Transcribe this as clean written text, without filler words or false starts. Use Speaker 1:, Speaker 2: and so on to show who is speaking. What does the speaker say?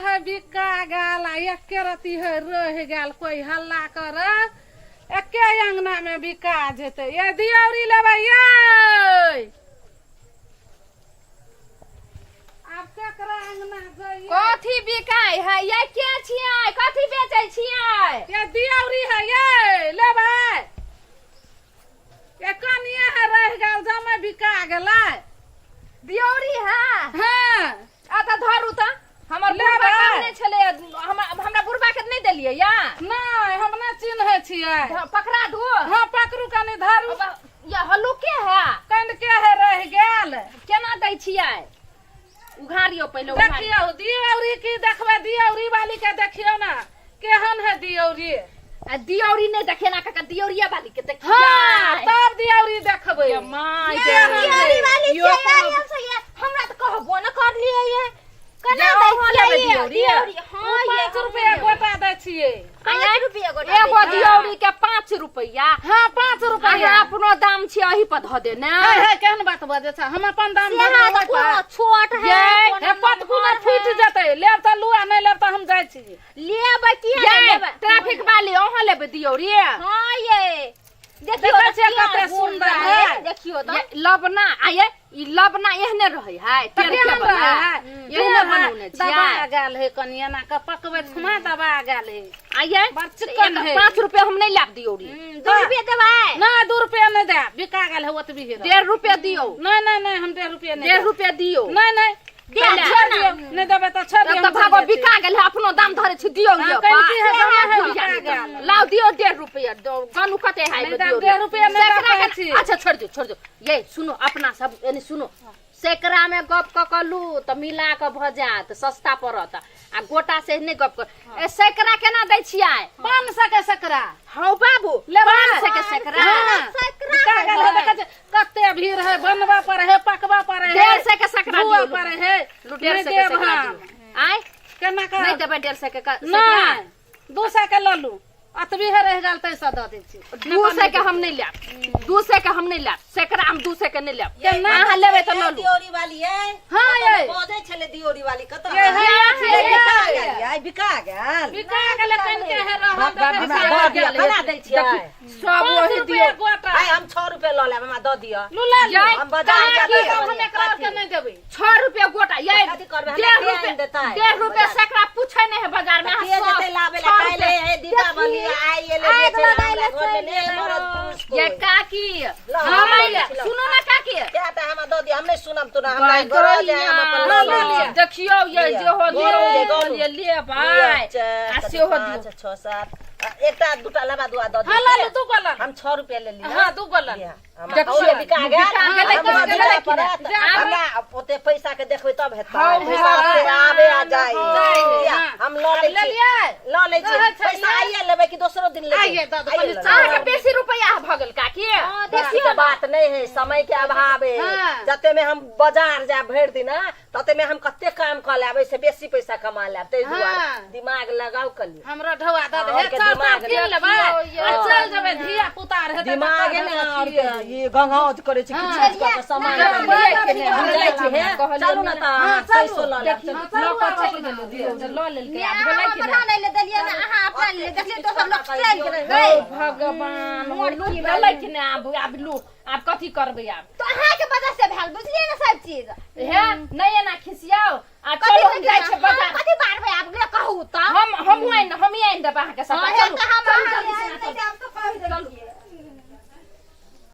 Speaker 1: है बिका गेल आ एके रति है रहि गेल कोई हल्ला कर एके अंगना में बिका जेतै ये दियौरी लेबै ये आब केकरा अंगना जइयै
Speaker 2: कथी बिकाय है ये के छियै कथी बेचै छियै
Speaker 1: ये दियौरी है ये लेबै ये कनिया है रहि गेल जमै बिका गेलै
Speaker 2: दियौरी है
Speaker 1: हाँ
Speaker 2: आ तऽ धरू तऽ हमर
Speaker 1: लेबै।
Speaker 2: बुढ़बा कहने छलै हमरा हमरा बुढ़बा के नहि देलियै या
Speaker 1: नहि हम नहि चिन्है छियै
Speaker 2: पकड़ा दू
Speaker 1: हाँ पकड़ू कनि धरू
Speaker 2: या हल्लुके है
Speaker 1: कनिके है रहि गेल
Speaker 2: केना दै छियै उघारियो पहिले उघारियो
Speaker 1: देखियौ दियौरी की देखबै दियौरी वाली के देखियौ ने केहन है दियौरी
Speaker 2: आ दियौरी नहि देखिए ना काका दियौरिया वाली के देखिए
Speaker 1: हाँ तब दियौरी देखबै
Speaker 2: ये माय
Speaker 1: ये
Speaker 2: गे।
Speaker 1: दियौरी
Speaker 3: वाली
Speaker 2: यो
Speaker 3: छियै
Speaker 2: कोनो-
Speaker 3: यार, हम से हमरा तऽ कहबो न करलियै ये केना
Speaker 2: ये
Speaker 3: दै
Speaker 2: अहाँ लेबै
Speaker 3: छियै ये?
Speaker 2: दियौरी?
Speaker 3: दियौरी हाँ ये
Speaker 1: 5 रुपया गोटा दै छियै
Speaker 3: 5 रुपया गोटा
Speaker 2: एगो
Speaker 3: दै छियै।
Speaker 2: दियौरी के 5 रुपया
Speaker 1: हाँ 5 रुपया
Speaker 2: अहाँ अपनो दाम छी अही पर धऽ देने
Speaker 1: हे हे केहन बात बजै छ हम अपन दाम
Speaker 3: से अहाँ तऽ कोनो छोट है
Speaker 2: ये,
Speaker 3: कोनो
Speaker 1: हे पटकू ने
Speaker 3: नमहर
Speaker 1: फूटि
Speaker 3: है।
Speaker 1: जेतै लेब तऽ लू आ नहि लेब तऽ हम जाइ छी
Speaker 3: लेबै किया
Speaker 2: ये
Speaker 3: नहि लेबै
Speaker 2: ट्रैफिक वाली अहाँ लेबै दियौरी
Speaker 3: हाँ ये देखियो
Speaker 1: देखै
Speaker 3: तऽ
Speaker 1: छियै
Speaker 3: केहन
Speaker 1: कते
Speaker 3: गुण
Speaker 1: सुन्दर
Speaker 3: रहै,
Speaker 1: है।
Speaker 3: देखियो तऽ
Speaker 2: ये लबना आ ये ई लबना एहने रहै है
Speaker 1: तऽ
Speaker 2: तेल के
Speaker 1: केहन
Speaker 2: बला
Speaker 1: रहै है?
Speaker 2: एहने बनौने
Speaker 1: दबा
Speaker 2: छियै
Speaker 1: गेल है कनि एना कऽ पकबैत खुमा दबा गेल है
Speaker 2: आ ये
Speaker 1: बड़ चिकन है।
Speaker 2: 5 रुपया हम नहीं लाब दियौरी
Speaker 3: 2 रुपया देबै
Speaker 1: नहि 2 रुपया नहि देब बिका गेल है ओतबी ही
Speaker 2: 1.5 रुपया दियौ
Speaker 1: नहि नहि नहि हम 1.5 रुपया नहि
Speaker 2: 1.5
Speaker 1: देब।
Speaker 2: रुपया दियौ
Speaker 1: नहि नहि
Speaker 3: दे
Speaker 1: छोड़ दियौ नहि देबै तऽ छोड़
Speaker 2: तब
Speaker 1: दियौ
Speaker 2: तऽ भागो बिका गेल है अपनो दाम धरे छी दियौ
Speaker 1: हाँ,
Speaker 2: यौ
Speaker 1: कनि की है,
Speaker 2: पाइ।
Speaker 1: जमा है,
Speaker 2: दियौ,
Speaker 1: बिका
Speaker 2: दियौ।
Speaker 1: गेल।
Speaker 2: लाउ दियौ 1.5 रुपया दो गनु कते है
Speaker 1: नहि देब, 1.5 रुपया नहि दऽ कहै छी।
Speaker 2: अच्छा छोड़ दियौ छोड़ दियौ ये सुनो अपना सब यानी सुनो सैकड़ा में गप कऽ कऽ लू तऽ मिला कऽ भऽ जायत सस्ता पड़त आ गोटा से नहि गप कर ए सैकड़ा केना दै छियै
Speaker 1: 500 के सकरा
Speaker 2: हौ बाबू
Speaker 1: लेबै?
Speaker 2: 500 के सैकड़ा
Speaker 1: हाँ।
Speaker 3: सैकड़ा
Speaker 1: बिका गेल है, देखै छियै, कते भीड़ है बनबा पर है पकबा पर है
Speaker 2: 150 के सकरा
Speaker 1: धुआ
Speaker 2: दियौ
Speaker 1: पर है
Speaker 2: लू 150
Speaker 1: नहि
Speaker 2: के
Speaker 1: देब
Speaker 2: सकरा
Speaker 1: हम।
Speaker 2: दियौ आय
Speaker 1: केना
Speaker 2: नहि
Speaker 1: कर
Speaker 2: देबै 150 के सकरा
Speaker 1: नहि 200 के लऽ लू अतबी है रहि गेल ताहिसँ दऽ दै छी
Speaker 2: 200 के हम नहि लेब 200 के हम नहि लेब सैकड़ा हम 200 के नहि लेब
Speaker 1: केना
Speaker 2: अहाँ लेबै तऽ लऽ लू
Speaker 4: दियोरी वाली है
Speaker 1: हाँ ये
Speaker 4: बजै छलै दियोरी वाली कतऽ
Speaker 1: ये है,
Speaker 4: ये
Speaker 1: ये है,
Speaker 4: बिका
Speaker 1: ये।
Speaker 4: गेल ये बिका गेल
Speaker 1: बिका गेलै कनिके है रहल
Speaker 4: बाप
Speaker 1: देखै
Speaker 4: हमरा
Speaker 1: छियै।
Speaker 4: दऽ दिअ केना दै छियै
Speaker 2: सब
Speaker 1: पाँच
Speaker 2: वही
Speaker 1: रुपया
Speaker 2: दियौ
Speaker 1: गोटा
Speaker 4: आइ हम 6 रुपया लऽ लेब हमरा दऽ दिअ
Speaker 1: लू ले लू
Speaker 2: ये,
Speaker 4: हम बाजार
Speaker 2: कहाँ
Speaker 4: जा
Speaker 2: की
Speaker 4: कऽ
Speaker 1: हम एकरा आर के नहि देबै
Speaker 2: 6 रुपया गोटा ये
Speaker 4: कथी करबै? हमरा
Speaker 2: डेढ़
Speaker 4: के
Speaker 2: रुपया
Speaker 4: आनि देतै?
Speaker 2: 1.5 रुपया
Speaker 4: बाजार।
Speaker 2: सैकड़ा पूछै नहि है बाजार में
Speaker 4: के
Speaker 2: अहाँ सब
Speaker 4: जेतै लाबै
Speaker 2: छह
Speaker 4: लए काल्हि
Speaker 2: रुपया।
Speaker 4: हे दीपावली आइ एलै
Speaker 3: आगि
Speaker 4: बेचै लए
Speaker 3: लगाय
Speaker 4: हमरा
Speaker 3: लए
Speaker 4: घरमे
Speaker 3: चलि
Speaker 4: नहि
Speaker 3: गेलै
Speaker 4: मरद
Speaker 3: हँ।
Speaker 4: पुरुष
Speaker 2: ये
Speaker 4: कोइ।
Speaker 2: काकी
Speaker 4: लऽ,
Speaker 2: हम
Speaker 4: हमरा
Speaker 2: अइले
Speaker 4: लऽ।
Speaker 2: सुनू ना काकी
Speaker 4: किया तऽ हमरा दऽ दिअ हम नहि सुनब तोरा हमरा गरज है हम अपन लऽ
Speaker 2: लऽ
Speaker 4: लेब।
Speaker 2: लिअ। देखियौ ये
Speaker 4: लिअ।
Speaker 2: जे हो
Speaker 4: गलू,
Speaker 2: लिअ
Speaker 4: गलू।
Speaker 2: लिअ लिअ भाय
Speaker 4: लिअ, चारि,
Speaker 2: आ
Speaker 4: कथी,
Speaker 2: सेहो
Speaker 4: पाँच,
Speaker 2: दियौ
Speaker 4: छओ सात आ, एकटा दूटा लेबा दुआ दऽ
Speaker 1: हाँ
Speaker 4: दिअ
Speaker 1: लऽ लू दू गो लऽ लू।
Speaker 4: हम 6 रुपया ले लिअ
Speaker 1: हाँ दू गो लऽ लू।
Speaker 4: लिअ। हमरा
Speaker 2: देखियौ,
Speaker 4: औरे बिका गेल
Speaker 2: बिका गेलै,
Speaker 4: हमरा
Speaker 2: बिका
Speaker 4: दिअ
Speaker 2: गेलै कि
Speaker 4: पड़त।
Speaker 2: नहि?
Speaker 4: हमरा ओते पैसा के देखबै तब हेतै
Speaker 2: हौ,
Speaker 4: पैसा
Speaker 2: हौ,
Speaker 4: ओते आबे आ जाए
Speaker 1: जाए,
Speaker 4: लिअ,
Speaker 1: हाँ।
Speaker 4: हम लऽ लै
Speaker 1: ले
Speaker 4: छी
Speaker 1: लियै
Speaker 4: लऽ लै छी
Speaker 1: रहै छै,
Speaker 4: पैसा
Speaker 1: लिअ।
Speaker 4: आइए लेबै कि दोसरो दिन लेबै
Speaker 1: आइए दऽ दो,
Speaker 4: आइए
Speaker 1: पहिले
Speaker 4: लऽ लेबै।
Speaker 2: अहाँके बेसी रुपया भऽ गेल काकी
Speaker 4: बेसी के बात नहीं है समय के अभाव है
Speaker 1: हाँ।
Speaker 4: जते में हम बाजार जाए भरि दिन तते में हम कते काम कऽ लेब ओहिसे बेसी पैसा कमा लेब ताहि दुआरे
Speaker 1: हाँ।
Speaker 4: दिमाग लगाउ कनि
Speaker 1: हमरो ढौआ दऽ दे
Speaker 4: और
Speaker 1: हे
Speaker 4: के
Speaker 1: चल
Speaker 4: दिमाग
Speaker 1: सब कीन लेबै
Speaker 2: देखियौ,
Speaker 1: आ चल जेबै धिया पुता रहतै तऽ
Speaker 4: दिमाग है
Speaker 1: चल
Speaker 4: ने और
Speaker 1: खिएबै।
Speaker 4: के ई गंगाउज करै छै किछु किछु कऽ के सामान
Speaker 1: हाँ,
Speaker 4: आनै छै।
Speaker 1: कहलियै
Speaker 4: हम जाइ छी हे
Speaker 2: कहलियै
Speaker 4: चलू ने तऽ
Speaker 1: हाँ,
Speaker 4: अहाँ
Speaker 1: चलू।
Speaker 4: पैसो लऽ लेब चलू।
Speaker 2: लऽ कऽ चलि गेलै दियौ जे लऽ लेलकै आब
Speaker 3: अहाँ
Speaker 2: भेलै कि
Speaker 3: अपना
Speaker 2: नहि
Speaker 3: नहि ले देलियै ने अहाँ अपना ले देखलियै दोसर लोक चलि गेलै
Speaker 2: हौ भगवान हो लू भेलै कि नहि आब आब लू आब कथी करबै आब
Speaker 3: तो अहाँके वजह से भेल बुझलियै ने सब चीज
Speaker 2: हे नहि एना खिसियाउ आ
Speaker 3: कथी
Speaker 2: चलू हम
Speaker 3: से
Speaker 2: जाइ छियै
Speaker 3: हम
Speaker 2: बाजार
Speaker 3: कथी बारबै आब गे कहू तऽ
Speaker 2: हम हमहूँ आनि हमही आनि देब अहाँके
Speaker 3: हाँ,
Speaker 2: सबटा
Speaker 3: हे
Speaker 2: चलू
Speaker 3: तऽ हम
Speaker 2: चलू
Speaker 3: अहाँ
Speaker 2: जल्दी